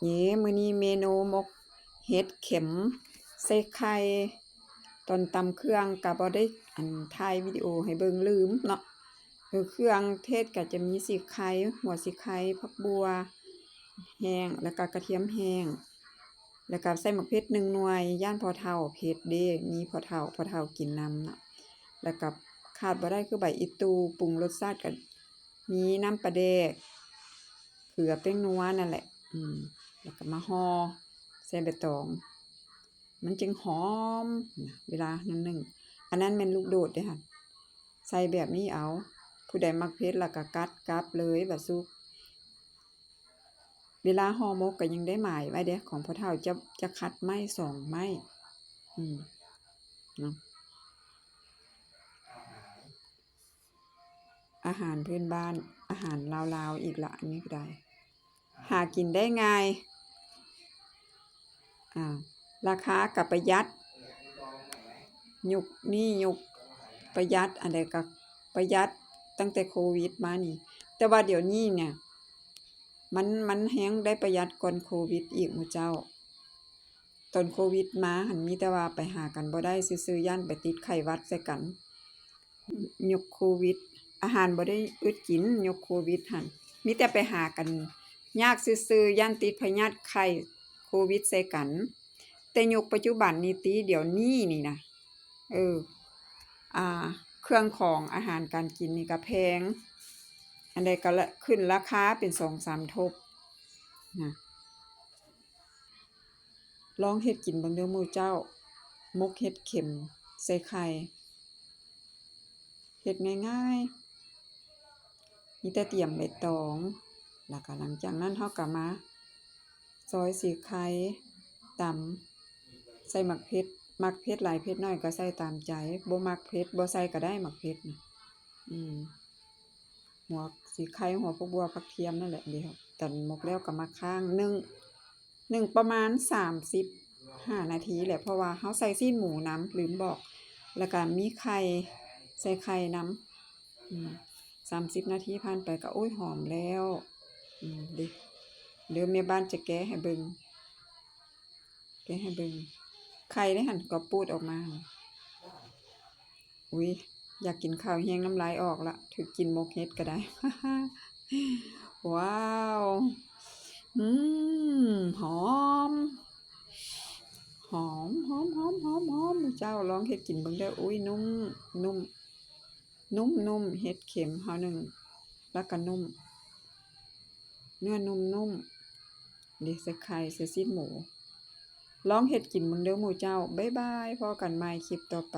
ເຢ້ ມື້ນີ້ເມນູໝົກເຫັດເຂັມໃສ່ໄຂ່. ຕອນຕຳເຄື່ອງກະບໍ່ໄດ້ ອັນ ຖ່າຍວິດີໂອໃຫ້ເບິ່ງ ລືມເນາະ. ເອີ ເຄື່ອງເທດກະຈະມີສີໄຄ, ຫົວສີໄຄ, ຜັກບົ່ວແຫ້ງ ແລ້ວກະກະທຽມແຫ້ງ ແລ້ວກະໃສ່ໝາກເຜັດໜຶ່ງໜ່ວຍ ຢ້ານພໍ່ເຖົ້າເຜັດເດ້ ມີພໍ່ເຖົ້າ ພໍ່ເຖົ້າກິນນຳເນາະ. ແລ້ວກະຂາດບໍ່ໄດ້ຄືໃບອີ່ຕູ່. ປຸງລົດຊາດກະມີນ້ຳປາແດກ ເກືອ ແປ້ງນົວນັ້ນແຫຼະ ອືມ ແລ້ວກໍມາຫໍ່ໃສ່ໃບຕອງ ມັນຈຶ່ງຫອມນະ ເວລານັ້ນໜຶ້ງ. ອັນນັ້ນແມ່ນລູກໂດດເດ້ຫັ້ນ ໃສ່ແບບນີ້ເອົາ. ຜູ້ໃດມັກເຜັດລະກໍກັດກັບເລີຍ ບາດສຸກ. ເວລາຫໍ່ໝົກກໍຍັງໄດ້ໝາຍໄວ້ເດ້ ຂອງພໍ່ເຖົ້າຈະ ຈະຂັດໄມ້ສອງໄມ້ ອືມ ເນາະ. ອາຫານພື້ນບ້ານ ອາຫານລາວໆ ອີກລະ ອັນນີ້ກໍໄດ້ ຫາກິນໄດ້ງ່າຍ ອາ ລາຄາກໍປະຢັດ. ຍຸກນີ້ຍຸກປະຢັດ ອັນໃດກໍປະຢັດ ຕັ້ງແຕ່ໂຄວິດມານີ້. ແຕ່ວ່າດຽວນີ້ນີ້ ມັນ ມັນແຮງໄດ້ປະຢັດກ່ອນໂຄວິດອີກໝູ່ເຈົ້າ. ຕອນໂຄວິດມາຫັ້ນ ມີແຕ່ວ່າໄປຫາກັນບໍ່ໄດ້ຊື່ໆ ຢ້ານໄປຕິດໄຂ້ຫວັດໃສ່ກັນ. ຍຸກໂຄວິດ ອາຫານບໍ່ໄດ້ອຶດກິນ ຍຸກໂຄວິດຫັ້ນ ມີແຕ່ໄປຫາກັນຍາກຊື່ໆ ຢ້ານຕິດພະຍາດໄຂ້ໂຄວິດໃສ່ກັນ. ແຕ່ຍຸກປັດຈຸບັນນີ້ຕິ ດຽວນີ້ນີ້ນະ ເອີ ອາ ເຄື່ອງຂອງອາຫານການກິນນີ້ກໍແພງ ອັນໃດກໍລະ ຂຶ້ນລາຄາເປັນສອງສາມທົບນະ. ລອງເຮັດກິນເບິ່ງເດີໝູ່ເຈົ້າ ໝົກເຫັດເຂັມໃສ່ໄຂ່ ເຮັດງ່າຍໆ ມີແຕ່ຕຽມໃບຕອງ ແລ້ວກໍຫຼັງຈາກນັ້ນເຮົາກໍມາຊອຍສີໄຄ ຕຳ ໃສ່ໝາກເຜັດ ມັກເຜັດຫຼາຍເຜັດໜ້ອຍກໍໃສ່ຕາມໃຈ ບໍ່ມັກເຜັດ ບໍ່ໃສ່ກໍໄດ້ໝາກເຜັດນະ ອືມ. ຫົວສີໄຄ ຫົວຜັກບົ່ວ ຜັກທຽມນັ້ນແຫຼະ. ດຽວຕຳໝົກແລ້ວກໍມາຄ້າງໜຶ້ງ ໜຶ້ງປະມານສາມສິບຫ້ານາທີແຫຼະ ເພາະວ່າເຮົາໃສ່ຊີ້ນໝູນຳ ລືມບອກ ແລ້ວກໍມີໄຂ່ ໃສ່ໄຂ່ນຳ ອືມ. ສາມສິບນາທີຜ່ານໄປກໍ ໂອ້ຍ ຫອມແລ້ວ ອືມ. ເດີ ເດີແມ່ບ້ານຈະແກະໃຫ້ເບິ່ງ ແກະໃຫ້ເບິ່ງ ໄຂ່ເດ້ຫັ້ນ ກໍປູດອອກມາ. ອຸ້ຍ ຢາກກິນເຂົ້າແຮງ ນ້ຳລາຍອອກລະ ຖືກກິນໝົກເຫັດກໍໄດ້. ວ້າວ ອືມ ຫອມ ຫອມ ຫອມ ຫອມ ຫອມ ຫອມ. ເຈົ້າລອງເຮັດກິນເບິ່ງເດີ. ອຸ້ຍ ນຸ້ມ ນຸ້ມ ນຸ້ມໆ ເຫັດເຂັມເຮົາໜຶ້ງ ແລ້ວກໍນຸ້ມ ເນື້ອນຸ້ມໆ ເດ ໃສ່ໄຂ່ ໃສ່ຊີ້ນໝູ. ລອງເຮັດກິນເບິ່ງເດີໝູ່ເຈົ້າ. ບາຍບາຍ ພໍ້ກັນໃໝ່ຄລິບຕໍ່ໄປ.